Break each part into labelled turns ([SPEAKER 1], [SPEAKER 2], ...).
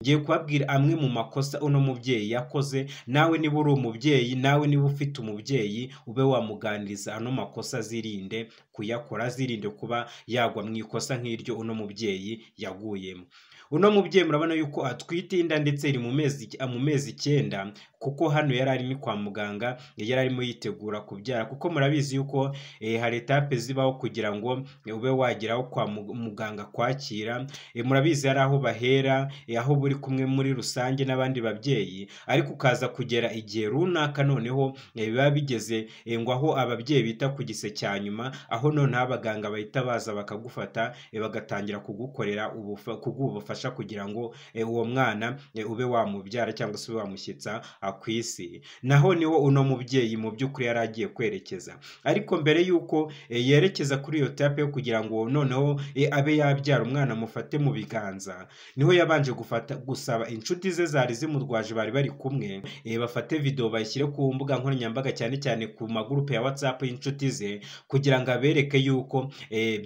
[SPEAKER 1] Ngiye kubabwira amwe mu makosa uno mubyeyi yakoze. Nawe niba uri umubyeyi, nawe niba ufite umubyeyi, ube wamuganiriza ano makosa, azirinde kuyakora, azirinde kuba yagwa mu ikosa nk'iryo uno mubyeyi yaguyemo. Uno mubyeyi murabona yuko atwite inda, ndetse iri mu mezi 9, kuko hano yari arimo kwa muganga, yari arimo yitegura kubyara, kuko murabizi yuko hari étapes zibaho kugira ngo ube wageraho kwa muganga kwakira. Murabizi hari aho bahera, aho buri kumwe muri rusange n'abandi babyeyi, ariko ukaza kugera igihe runaka noneho biba bigeze ngo aho ababyeyi bita ku gise cya nyuma, aho noneho abaganga bahita baza bakagufata, bagatangira kugukorera kuguha ubufasha kugira ngo uwo mwana ube wamubyara cyangwa se ube wamushyitsa ku isi. Naho niho uno mubyeyi mu by'ukuri yari agiye kwerekeza, ariko mbere y'uko yerekeza kuri iyo étape yo kugira ngo noneho abe yabyara umwana amufate mu biganza, niho yabanje gufata gusaba inshuti ze zari zimurwaje, bari bari kumwe, bafate video bayishyire ku mbuga nkoranyambaga, cyane cyane ku magurupe ya WhatsApp y'inshuti ze, kugira ngo abereke yuko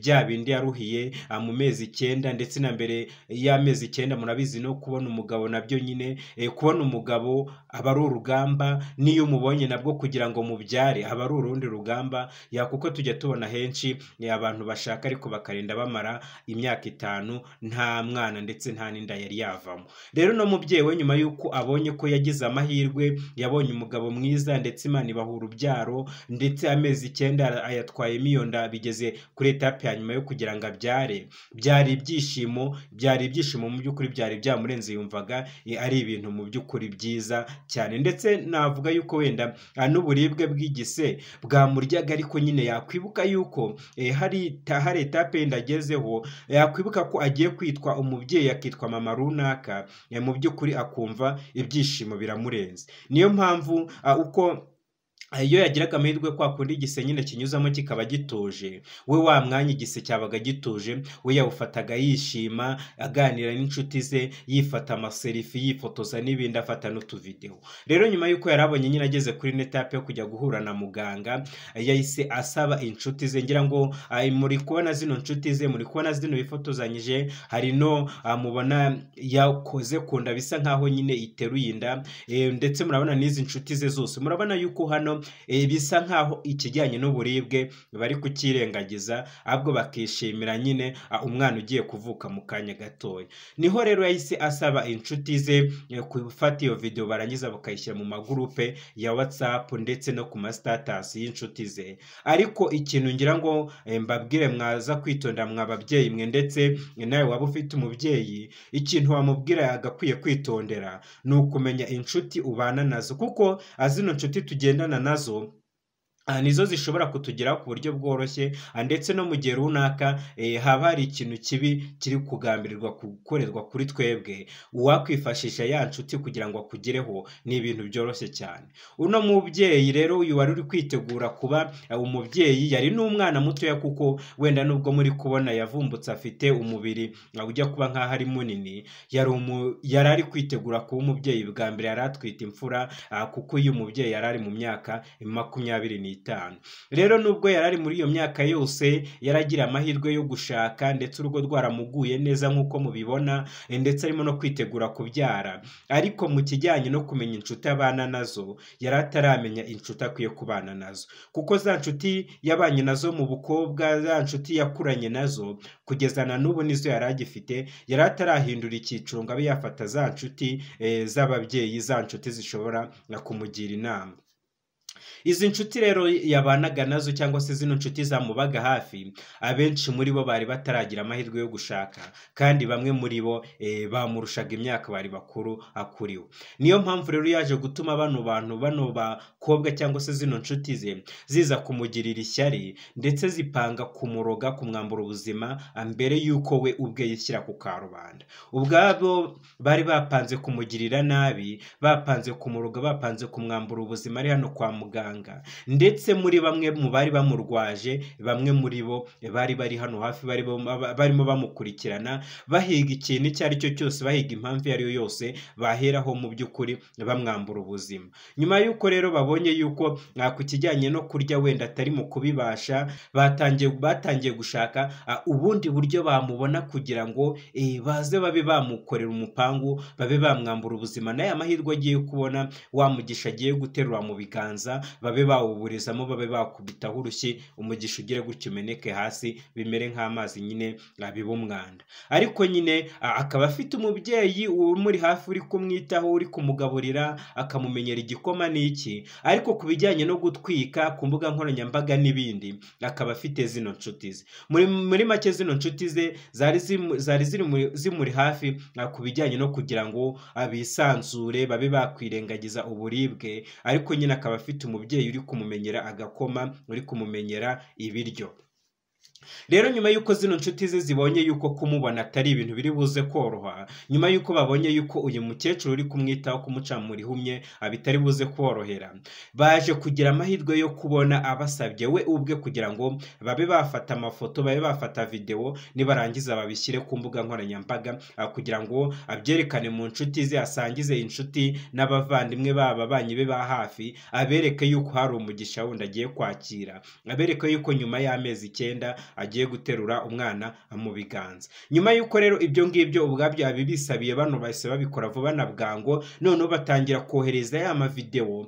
[SPEAKER 1] bya bindi yaruhiye mu mezi 9, ndetse na mbere y'amezi 9. Murabizi no kubona umugabo nabyo nyine, kubona umugabo aba ari urugamba, n'iyo umubonye nabwo kugira ngo mubyare aba ari urundi rugamba ya, kuko tujya tubona henshi abantu bashaka ariko bakarinda bamara imyaka 5 nta mwana, ndetse nta n'inda yari yavamo. Rero no mubyeyi we, nyuma y'uko abonye ko yagize amahirwe, yabonye umugabo mwiza, ndetse Imana ibaha urubyaro, ndetse amezi 9 ayatwayemo iyo nda, bigeze kuri étape ya nyuma yo kugira ngo abyare, byari ibyishimo, byari ibyishimo mu by'ukuri, byari byamurenze. Yumvaga ari ibintu mu by'ukuri byiza cyane, ndetse navuga yuko wenda n'uburibwe bw'igise bwamuryaga, ariko nyine yakwibuka yuko hari étape yenda agezeho, yakwibuka ko agiye kwitwa umubyeyi, akitwa mama runaka, mu by'ukuri akumva ibyishimo biramurenze. Niyo mpamvu uko iyo yagiraga amahirwe, kwa kundi igise nyine kinyuzamo kikaba gituje, we wa mwanya igise cyabaga gituje, we yawufataga yishima, aganira n'inshuti ze, yifata amaselfie, yifotoza n'ibindi, afata n'utuvidewo. Rero nyuma y'uko yari abonye nyine ageze kuri étape yo kujya guhura na muganga, yahise asaba inshuti ze. Ngira ngo muri kubona zino nshuti ze, muri kubona zino bifotozanyije, hari no mubona yakoze ku nda, bisa nkaho nyine iteruye inda, ndetse murabona n'izi nshuti ze zose. Murabona yuko hano bisa nkaho ikijyanye n'uburibwe bari kukirengagiza, ahubwo bakishimira nyine umwana ugiye kuvuka mu kanya gatoya. Niho rero yahise asaba inshuti ze gufata iyo video, barangiza bakayishyira mu magurupe ya WhatsApp ndetse no ku mastatus y'inshuti ze. Ariko ikintu ngira ngo mbabwire mwaza kwitonda, mwa babyeyi mwe, ndetse nawe waba ufite umubyeyi, ikintu wamubwira yagakwiye kwitondera ni ukumenya inshuti ubana nazo, kuko zino nshuti tugendana nazo nizo zishobora kutugeraho ku buryo bworoshye, ndetse no mu gihe runaka haba hari ikintu kibi kiri kugambirirwa gukorerwa kuri twebwe, uwakwifashisha ya nshuti kugira ngo akugereho ni ibintu byoroshye cyane. Uno mubyeyi rero, uyu wari uri kwitegura kuba umubyeyi, yari n'umwana mutoya, kuko wenda nubwo muri kubona yavumbutse, afite umubiri ujya kuba nk'aho ari munini, yari ari kwitegura kuba umubyeyi bwa mbere, yari atwite imfura, kuko uyu mubyeyi yari ari mu myaka 25. Rero nubwo yari ari muri iyo myaka yose, yaragira amahirwe yo gushaka, ndetse urugo rwaramuguye neza nk'uko mubibona, ndetse arimo no kwitegura kubyara, ariko mu kijyanye no kumenya inshuti abana nazo, yari ataramenya inshuti akwiye kubana nazo, kuko za nshuti yabanye nazo mu bukobwa, za nshuti yakuranye nazo kugeza na n'ubu nizo yari agifite. Yari atarahindura icyiciro ngo abe yafata za nshuti z'ababyeyi, za nshuti zishobora kumugira inama. Izi nshuti rero yabanaga nazo, cyangwa se zino nshuti zamubaga hafi, abenshi muri bo bari bataragira amahirwe yo gushaka, kandi bamwe muri bo bamurushaga imyaka, bari bakuru akuriwe. Niyo mpamvu rero yaje gutuma bano bantu, bano bakobwa cyangwa se zino nshuti ze, ziza kumugirira ishyari, ndetse zipanga kumuroga, kumwambura ubuzima mbere y'uko we ubwe yishyira ku karubanda. Ubwabo bari bapanze kumugirira nabi, bapanze kumuroga, bapanze kumwambura ubuzima ari hano kwa muganga. muganga, ndetse muri bamwe mu bari bamurwaje, bamwe muri bo bari bari hano hafi, barimo bamukurikirana, bahiga ikintu icyo ari cyo cyose, bahiga impamvu iyo ari yo yose baheraho mu by'ukuri bamwambura ubuzima. Nyuma y'uko rero babonye yuko ku kijyanye no kurya wenda atari mu kubibasha, batangiye gushaka ubundi buryo bamubona kugira ngo baze babe bamukorera umupangu, babe bamwambura ubuzima, n'aya mahirwe agiye kubona, wa mugisha agiye guterura mu biganza, babe bawuburizamo, babe bakubitaho urushyi, umugisha ugire gutyo umeneke hasi, bimere nk'amazi nyine biba umwanda. Ariko nyine akaba afite umubyeyi umuri hafi, uri kumwitaho, uri kumugaburira, akamumenyera igikoma n'iki, ariko ku bijyanye no gutwika ku mbuga nkoranyambaga n'ibindi, akaba afite zino nshuti ze. Muri make zino nshuti ze zari zimuri hafi ku bijyanye no kugira ngo bisanzure, babe bakwirengagiza uburibwe, ariko nyine akaba afite umubyeyi uri kumumenyera agakoma, uri kumumenyera ibiryo. Rero nyuma y'uko zino nshuti ze zibonye yuko kumubona atari ibintu biri buze koroha, nyuma y'uko babonye yuko uyu mukecuru uri kumwitaho, kumuca mu rihumye bitari buze korohera, baje kugira amahirwe yo kubona abasabye we ubwe kugira ngo babe bafata amafoto, babe bafata videwo, nibarangiza babishyire ku mbuga nkoranyambaga kugira ngo abyerekane mu nshuti ze, asangize inshuti n'abavandimwe baba banyi be ba hafi, abereke yuko hari umugisha wundi agiye kwakira, abereke yuko nyuma y'amezi 9 agiye guterura umwana mu biganza. Nyuma y'uko rero ibyo ngibyo ubwabyo abibisabiye, bano bahise babikora vuba na bwango, noneho batangira kohereza ya mavideo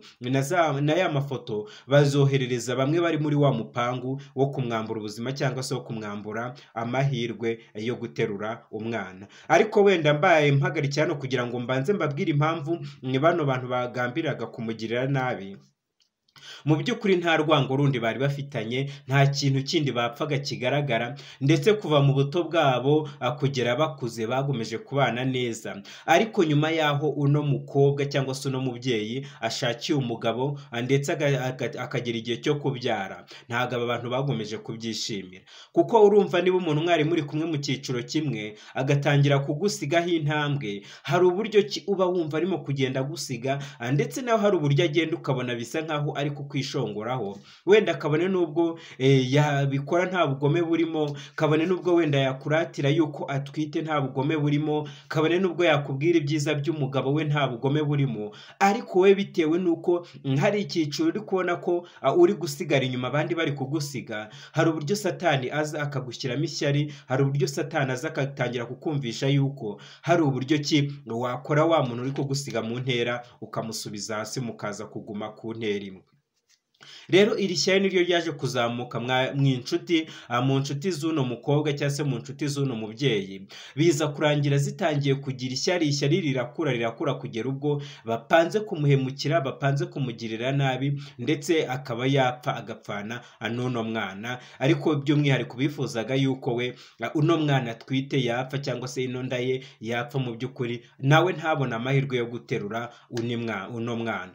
[SPEAKER 1] na ya mafoto, bazoherereza bamwe bari muri wa mupangu wo kumwambura ubuzima cyangwa se wo kumwambura amahirwe yo guterura umwana. Ariko wenda mbaye mpagarikiye hano kugira ngo mbanze mbabwire impamvu bano bantu bagambiraga kumugirira nabi. Mu by'ukuri nta rwango rundi bari bafitanye, nta kintu kindi bapfaga kigaragara, ndetse kuva mu buto bwabo kugera bakuze bagomeje kubana neza. Ariko nyuma y'aho uno mukobwa cyangwa se uno mubyeyi ashakiye umugabo ndetse akagera igihe cyo kubyara, ntabwo aba bantu bagomeje kubyishimira, kuko urumva niba umuntu mwari muri kumwe mu cyiciro kimwe agatangira kugusigaho intambwe, hari uburyo ki uba wumva arimo kugenda agusiga, ndetse nawe hari uburyo agenda ukabona bisa nkaho ari kukwishongoraho, wenda kabone nubwo yabikora nta bugome burimo, kabone nubwo wenda yakuratira yuko atwite nta bugome burimo, kabone nubwo yakubwira ibyiza by'umugabo we nta bugome burimo, ariko we bitewe nuko hari icyiciro uri kubona ko uri gusigara inyuma abandi bari kugusiga, hari uburyo Satani aza akagushyiramo ishyari, hari uburyo Satani aza akatangira kukumvisha yuko hari uburyo ki wakora wa muntu uri kugusiga mu ntera ukamusubiza hasi, mukaza kuguma ku ntera imwe. Rero iri shyari niryo ryaje kuzamuka mu nshuti z'uno mukobwa cyangwa se mu nshuti z'uno mubyeyi, biza kurangira zitangiye kugira ishyari. Ishyari rirakura rirakura kugera ubwo bapanze kumuhemukira, bapanze kumugirira nabi, ndetse akaba yapfa agapfana n'uno mwana. Ariko by'umwihariko bifuzaga yuko we uno mwana atwite yapfa, cyangwa se ino nda ye yapfa, mu by'ukuri nawe ntabone amahirwe yo guterura uno mwana.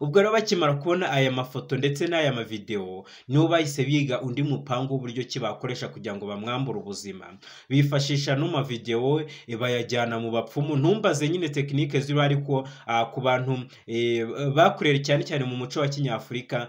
[SPEAKER 1] Ubwo rero bakimara kubona aya mafoto ndetse n'aya mavideo, nibo bahise biga undi mupangu w'uburyo ki bakoresha kugira ngo bamwambure ubuzima. Bifashisha no mavideo bayajyana mu bapfumu. Ntumbaze nyine tekinike ziba, ariko ku bantu bakorera cyane cyane mu muco wa Kinyafurika,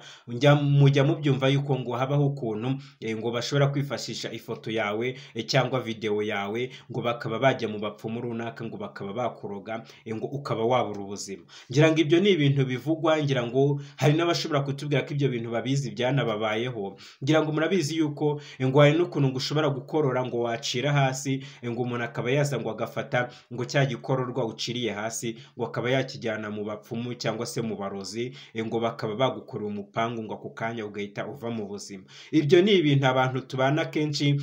[SPEAKER 1] mujya mubyumva yuko ngo habaho ukuntu ngo bashobora kwifashisha ifoto yawe cyangwa video yawe, ngo bakaba bajya mu bapfumu runaka, ngo bakaba bakuroga, ngo ukaba wabura ubuzima. Ngira ngo ibyo ni ibintu bivugwa, ngira ngo hari n'abashobora kutubwira ko ibyo bintu babizi byanababayeho. Ngira ngo murabizi yuko ngo hari n'ukuntu ngo ushobora gukorora ngo wacira hasi, ngo umuntu akaba yaza ngo agafata ngo cya gikororwa uciriye hasi, ngo akaba yakijyana mu bapfumu cyangwa se mu barozi, ngo bakaba bagukorera umupangu ngo ako kanya ugahita uva mu buzima. Ibyo ni ibintu abantu tubana kenshi,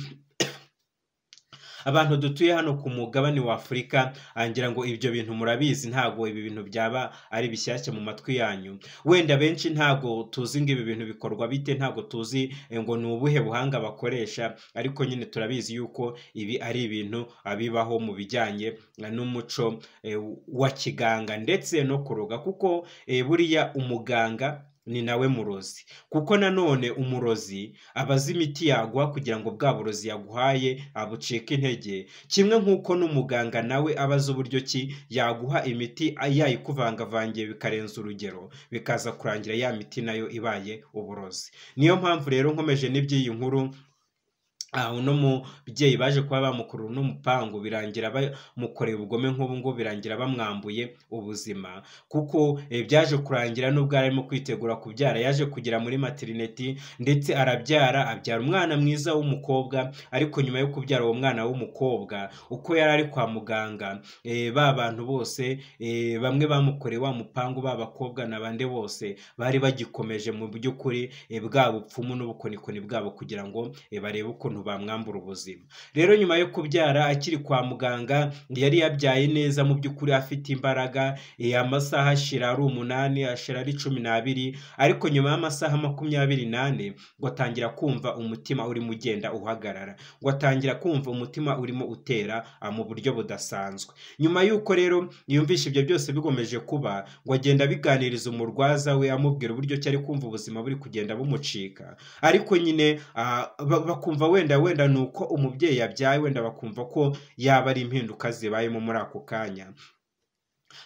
[SPEAKER 1] abantu dutuye hano ku mugabane wa Afurika, ngira ngo ibyo bintu murabizi, ntago ibi bintu byaba ari bishyashya mu matwi yanyu. Wenda benshi ntago tuzi ngo ibi bintu bikorwa bite, ntago tuzi ngo ni ubuhe buhanga bakoresha, ariko nyine turabizi yuko ibi ari ibintu bibaho mu bijyanye n'umuco wa kiganga ndetse no kuroga, kuko buriya umuganga ni nawe murozi, kuko nanone umurozi aba azi imiti yaguha kugira ngo bwa burozi yaguhaye abucike intege, kimwe nk'uko n'umuganga nawe aba azi uburyo ki yaguha imiti yayikuvangavangiye bikarenza urugero, bikaza kurangira ya miti nayo ibaye uburozi. Niyo mpamvu rero nkomeje n'iby'iyi nkuru, uno mubyeyi baje kuba bamukurura uno mupangu, birangira bamukoreye ubugome nk'ubu ngubu, birangira bamwambuye ubuzima, kuko byaje kurangira nubwo yari arimo kwitegura kubyara, yaje kugera muri materineti ndetse arabyara, abyara umwana mwiza w'umukobwa. Ariko nyuma yo kubyara uwo mwana w'umukobwa, uko yari ari kwa muganga, ba bantu bose bamwe bamukoreye wa mupangu, ba bakobwa n'abandi bose bari bagikomeje mu by'ukuri bwa bupfumu n'ubukonikoni bwabo kugira ngo barebe ukuntu bamwambura ubuzima. Rero nyuma yo kubyara akiri kwa muganga, yari yabyaye neza mu by'ukuri, afite imbaraga, amasaha ashira ari 8, ashira ari 12, ariko nyuma y'amasaha 24 ngo atangira kumva umutima urimo ugenda uhagarara, ngo atangira kumva umutima urimo utera mu buryo budasanzwe. Nyuma y'uko rero yumvishe ibyo byose bigomeje kuba, ngo agenda abiganiriza umurwaza we, amubwira uburyo ki ari kumva ubuzima buri kugenda bumucika, ariko nyine bakumva wenda nuko umubyeyi yabyaye, wenda bakumva ko yaba ari impinduka zibayemo muri ako kanya.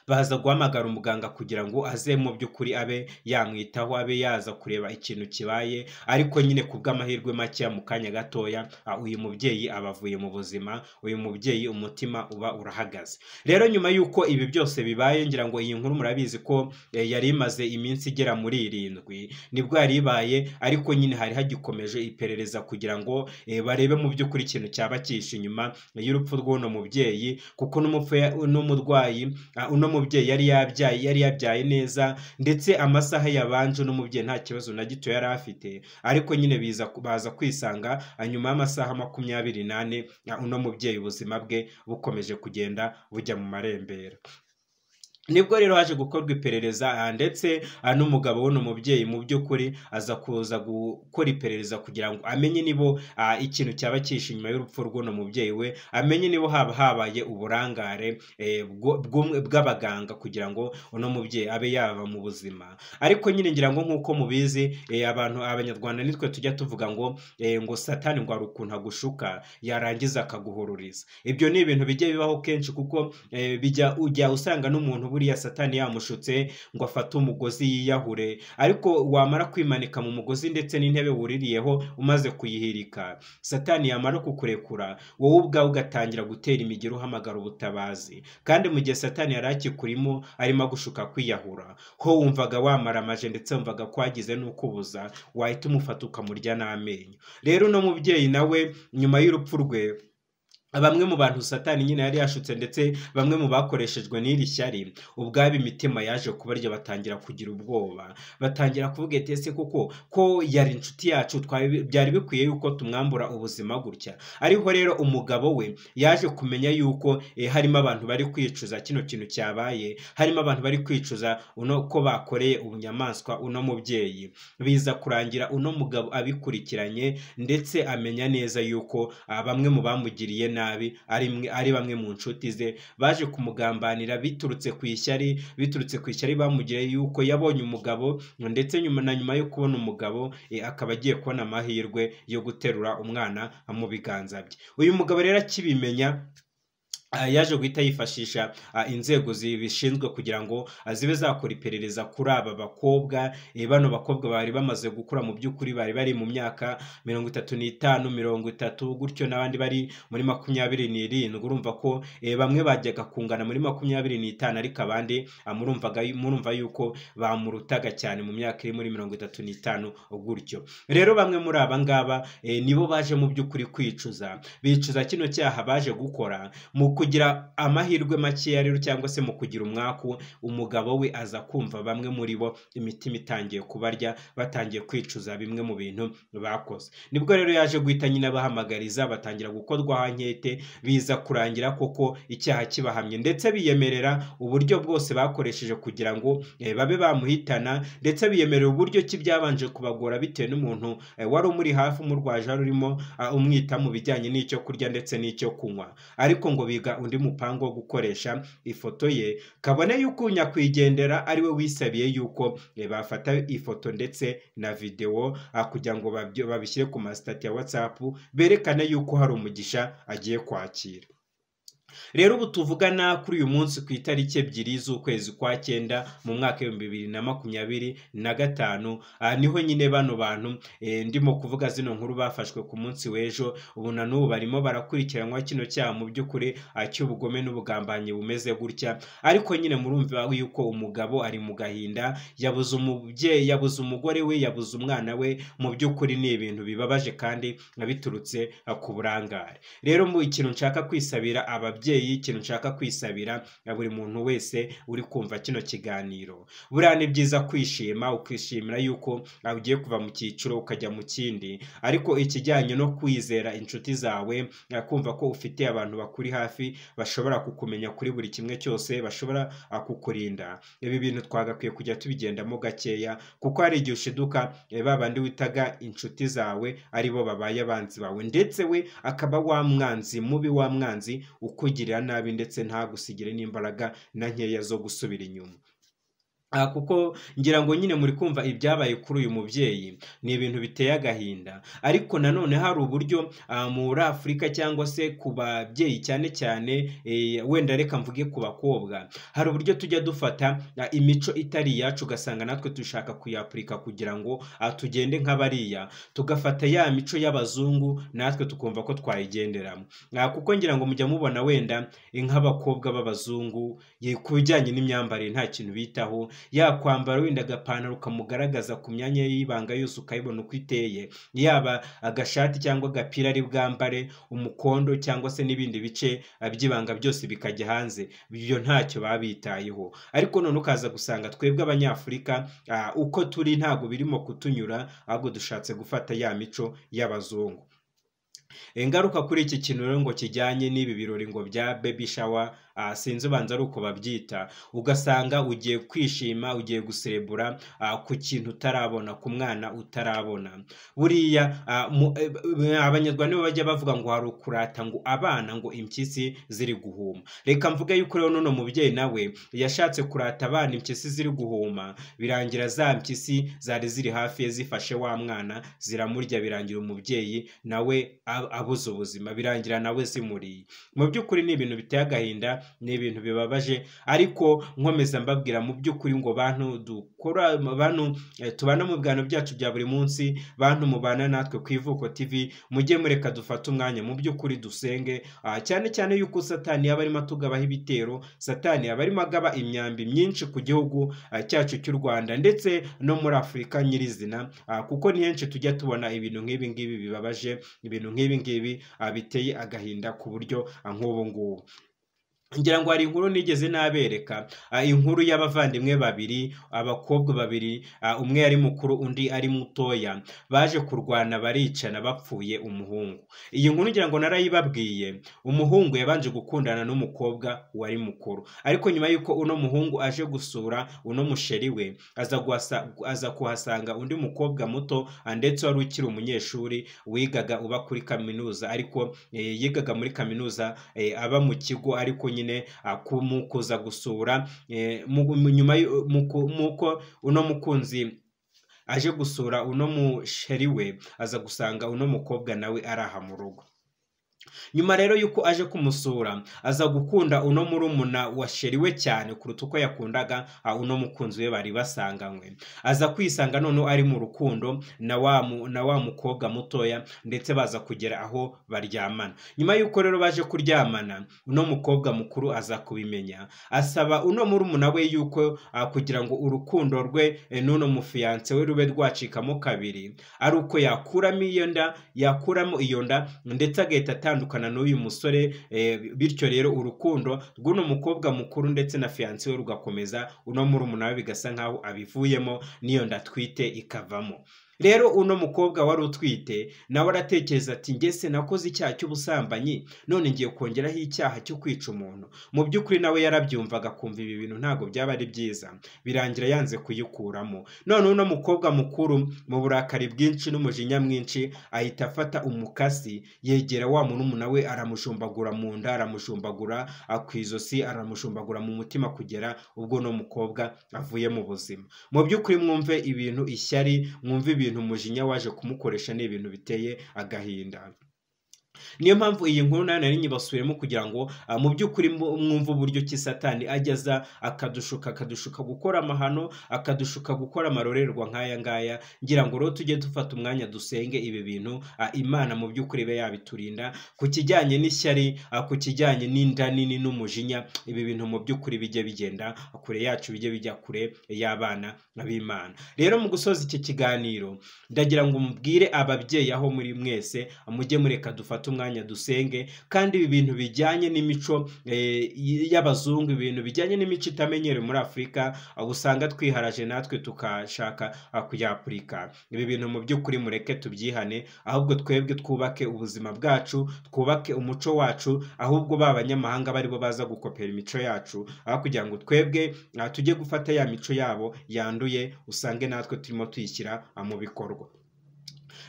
[SPEAKER 1] Baza guhamagara umuganga kugira ngo aze mu by'ukuri abe yamwitaho, abe yaza kureba ikintu kibaye, ariko nyine ku bw'amahirwe make mu kanya gatoya uyu mubyeyi abavuye mu buzima, uyu mubyeyi umutima uba urahagaze. Rero nyuma y'uko ibi byose bibaye, ngira ngo iyi nkuru murabizi ko yari imaze iminsi igera muri 7 nibwo yari ibaye, ariko nyine hari hagikomeje iperereza kugira ngo barebe mu by'ukuri ikintu cyaba cyihishe inyuma y'urupfu rw'uno mubyeyi, kuko n'umurwayi uno mubyeyi yari yabyaye neza, ndetse amasaha yabanje uno mubyeyi nta kibazo na gito yari afite, ariko nyine baza kwisanga nyuma y'amasaha 24 uno mubyeyi ubuzima bwe bukomeje kugenda bujya mu marembera. Nibwo rero haje gukorwa iperereza, ndetse n'umugabo w'uno mubyeyi mu by'ukuri aza kuza gukora iperereza kugira ngo amenye nibo ikintu cyaba cyihishe inyuma y'urupfu rw'uno mubyeyi we, amenye nibo haba habaye uburangare bw'abaganga kugira ngo uno mubyeyi abe yaba mu buzima. Ariko nyine ngira ngo nk'uko mubizi, abantu abanyarwanda nitwe tujya tuvuga ngo ngo satani ngo ari ukuntu agushuka yarangiza akaguhururiza. Ibyo ni ibintu bijya bibaho kenshi, kuko bijya ujya usanga n'umuntu buriya satani yamushutse ngo afate umugozi yiyahure, ariko wamara kwimanika mu mugozi ndetse n'intebe wuririyeho umaze kuyihirika, satani yamara kukurekura wowe ubwawe ugatangira gutera imigeri uhamagara ubutabazi. Kandi mu gihe satani yari akikurimo arimo agushuka kwiyahura, ho wumvaga wamaramaje ndetse wumvaga ko wagize n'ukubuza, wahita umufata ukamurya n'amenyo. Rero uno mubyeyi nawe nyuma y'urupfu rwe, bamwe mu bantu satani nyine yari yashutse ndetse bamwe mu bakoreshejwe n'iri shyari, ubwabo imitima yaje kubarya, batangira kugira ubwoba, batangira kuvuga ati ese koko ko yari inshuti yacu byari bikwiye yuko tumwambura ubuzima gutya. Ariko rero umugabo we yaje kumenya yuko harimo abantu bari kwicuza kino kintu cyabaye, harimo abantu bari kwicuza uno ko bakoreye ubunyamaswa uno mubyeyi. Biza kurangira uno mugabo abikurikiranye ndetse amenya neza yuko bamwe mu bamugiriye nabi ari bamwe mu nshuti ze baje kumugambanira biturutse ku ishyari, biturutse ku ishyari bamugiriye yuko yabonye umugabo, ndetse nyuma na nyuma yo kubona umugabo akaba agiye kubona amahirwe yo guterura umwana mu biganza bye. Uyu mugabo rero akibimenya yaje guhita yifashisha inzego zibishinzwe kugira ngo zibe zakora iperereza kuri aba bakobwa. Bano bakobwa bari bamaze gukura mu by'ukuri, bari bari mu myaka 35, 30 gutyo, n'abandi bari muri 27. Urumva ko bamwe bajyaga kungana muri 25, ariko abandi murumva yuko bamurutaga cyane mu myaka iri muri 35 gutyo. Rero bamwe muri aba ngaba nibo baje mu by'ukuri kwicuza, bicuza kino cyaha baje gukora. Mu kugira amahirwe makeya rero cyangwa se mu kugira umwaku, umugabo we aza kumva bamwe muri bo imitima itangiye kubarya, batangiye kwicuza bimwe mu bintu bakoze. Nibwo rero yaje guhita nyine abahamagariza, batangira gukorwaho ankete, biza kurangira koko icyaha kibahamye, ndetse biyemerera uburyo bwose bakoresheje kugira ngo babe bamuhitana, ndetse biyemerera uburyo ki byabanje kubagora bitewe n'umuntu wari umuri hafi umurwaje, wari urimo umwita mu bijyanye n'icyo kurya ndetse n'icyo kunywa, ariko ngo gupanga undi mupango wo gukoresha ifoto ye, kabone yuko nyakwigendera ari we wisabiye yuko bafata ifoto ndetse na videwo kugira ngo babishyire ku masitati ya WhatsApp berekane yuko hari umugisha agiye kwakira. Rero ubu tuvugana kuri uyu munsi ku itariki 2 z'ukwezi kwa 9 mu mwaka 2025, niho nyine bano bantu ndimo kuvuga zino nkuru bafashwe ku munsi w'ejo. Ubu na n'ubu barimo barakurikiranwa kino cyaha mu by'ukuri cy'ubugome n'ubugambanyi bumeze gutya. Ariko nyine murumva yuko umugabo ari mu gahinda, yabuze umubyeyi, yabuze umugore we, yabuze umwana we. Mu by'ukuri ni ibintu bibabaje kandi biturutse ku burangare. Rero mu ikintu nshaka kwisabira ababyeyi, ikintu nshaka kwisabira buri muntu wese uri kumva kino kiganiro, buriya ni byiza kwishima, ukishimira yuko ugiye kuva mu cyiciro ukajya mu kindi, ariko ikijyanye no kwizera inshuti zawe, kumva ko ufite abantu bakuri hafi bashobora kukumenya kuri buri kimwe cyose, bashobora kukurinda, ibi bintu twagakwiye kujya tubigendamo gakeya, kuko hari igihe ushiduka ba bandi witaga inshuti zawe aribo babaye abanzi bawe, ndetse we akaba wa mwanzi mubi, wa mwanzi ukugirira nabi ndetse ntagusigire n'imbaraga na nkeya zo gusubira inyuma. Kuko ngira ngo nyine muri kumva ibyabaye kuri uyu mubyeyi ni ibintu biteye agahinda. Ariko nanone hari uburyo muri Afurika cyangwa se ku babyeyi cyane cyane, wenda reka mvuge ku bakobwa, hari uburyo tujya dufata imico itari iyacu ugasanga natwe dushaka kuyapurika kugira ngo tugende nk'abariya, tugafata ya mico y'abazungu natwe tukumva ko twayigenderamo. Kuko ngira ngo mujya mubona wenda nk'abakobwa b'abazungu ku bijyanye n'imyambarire nta kintu bitaho, yakwambara wenda agapantaro kamugaragaza ku myanya y'ibanga yose ukayibona uko iteye, yaba agashati cyangwa agapira ari bwambare, umukondo cyangwa se n'ibindi bice by'ibanga byose bikajya hanze, ibyo ntacyo babitayeho. Ariko none ukaza gusanga twebwe Abanyafurika uko turi ntabwo birimo kutunyura, ahubwo dushatse gufata ya mico y'abazungu. Ingaruka kuri iki kintu rero ngo kijyanye n'ibi birori ngo bya baby shower, sinzi ubanza ari uko babyita, ugasanga ugiye kwishima, ugiye guserebura ku kintu utarabona, ku mwana utarabona. Buriya Abanyarwanda nibo bajya bavuga ngo hari ukurata ngo abana ngo impyisi ziri guhuma. Reka mvuge yuko rero none mubyeyi nawe yashatse kurata abana impyisi ziri guhuma, birangira za mpyisi zari ziri hafi ye zifashe wa mwana ziramurya, birangira umubyeyi nawe abuze ubuzima, birangira nawe zimuriye. Mu by'ukuri ni ibintu biteye agahinda, ni ibintu bibabaje. Ariko nkomeza mbabwira mu by'ukuri ngo bantu dukora, bantu tubana mu biganiro byacu bya buri munsi, bantu mubana natwe ku Ivuko TV, mujye mureka dufate umwanya mu by'ukuri dusenge, cyane cyane yuko Satani yaba arimo atugabaho ibitero, Satani yaba arimo agaba imyambi myinshi ku gihugu cyacu cy'u Rwanda ndetse no muri Afurika nyirizina, kuko ni henshi tujya tubona ibintu nk'ibi ngibi bibabaje, ibintu nk'ibi ngibi biteye agahinda ku buryo nk'ubu ngubu. Ngira ngo hari inkuru nigeze nabereka, inkuru y'abavandimwe babiri, abakobwa babiri, umwe yari mukuru undi ari mutoya, baje kurwana baricana bapfuye umuhungu. Iyi nkuru ngira ngo narayibabwiye. Umuhungu yabanje gukundana n'umukobwa wari mukuru, ariko nyuma y'uko uno muhungu aje gusura uno musheri we, aza kuhasanga undi mukobwa muto ndetse wari ukiri umunyeshuri wigaga uba kuri kaminuza, ariko yigaga muri kaminuza aba mu kigo, ariko nyine kuza gusura nyuma muko uno mukunzi aje gusura uno musheri we, aza gusanga uno mukobwa nawe araha mu rugo. Nyuma rero yuko aje kumusura, aza gukunda uno murumuna wa sheri we cyane kuruta uko yakundaga uno mukunzi we bari basanganywe. Aza kwisanga none ari mu rukundo na wa mukobwa mutoya, ndetse baza kugera aho baryamana. Nyuma yuko rero baje kuryamana, uno mukobwa mukuru aza kubimenya, asaba uno murumuna we yuko kugira ngo urukundo rwe n'uno mufiyanse we rube rwacikamo kabiri, ari uko yakuramo iyo nda ndetse agahita atandukana n'uyu musore, bityo rero urukundo rw'uno mukobwa mukuru ndetse na fiyanse we rugakomeza, uno murumuna we bigasa nkaho abivuyemo n'iyo nda atwite ikavamo. Rero uno mukobwa wari utwite nawe aratekereza ati ngese nakoze icyaha cy'ubusambanyi, none ngiye kongeraho icyaha cyo kwica umuntu. Mu by'ukuri nawe yarabyumvaga akumva ibi bintu ntabwo byaba ari byiza, birangira yanze kuyikuramo. None uno mukobwa mukuru mu burakari bwinshi n'umujinya mwinshi ahita afata umukasi yegera wa murumuna we, aramujumbagura mu nda, aramujumbagura ku izosi, aramujumbagura mu mutima, kugera ubwo uno mukobwa avuye mu buzima. Mu by'ukuri mwumve ibintu ishyari, mwumve ibintu umujinya waje kumukoresha, ni ibintu biteye agahinda. Niyo mpamvu iyi nkuru nayo nari nyibasubiremo kugira ngo mu by'ukuri mwumve uburyo ki Satani ageza akadushuka gukora amahano, akadushuka gukora amarorerwa nk'aya ngaya. Ngira ngo rero tujye dufata umwanya dusenge ibi bintu, Imana mu by'ukuri ibe yabiturinda ku kijyanye n'ishyari, ku kijyanye n'inda nini n'umujinya. Ibi bintu mu by'ukuri bijye bigenda kure yacu, bijye bijya kure y'abana b'Imana. Rero mu gusoza iki kiganiro ndagira ngo mubwire ababyeyi aho muri mwese, mujye mureka dufate umwanya dusenge, kandi ibi bintu bijyanye n'imico y'abazungu, ibintu bijyanye n'imico itamenyerewe muri Afurika, usanga twiharaje natwe tukashaka kuyapurika. Ibi bintu mu by'ukuri mureke tubyihane, ahubwo twebwe twubake ubuzima bwacu, twubake umuco wacu, ahubwo ba banyamahanga baribo baza gukopera imico yacu, aho kugira ngo twebwe tujye gufata ya mico yabo yanduye, usange natwe turimo tuyishyira mu bikorwa.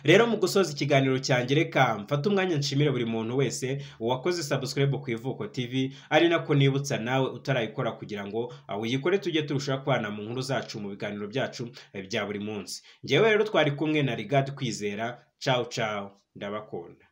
[SPEAKER 1] Rero mu gusoza ikiganiro cyanjye reka mfate umwanya nshimire buri muntu wese wakoze subscribe ku Ivuko TV, ari nako nibutsa nawe utarayikora kugira ngo uyikore, tujye turushaho kubana mu nkuru zacu, mu biganiro byacu bya buri munsi. Njyewe rero twari kumwe na Rigad Kwizera. Ciao ciao, ndabakunda.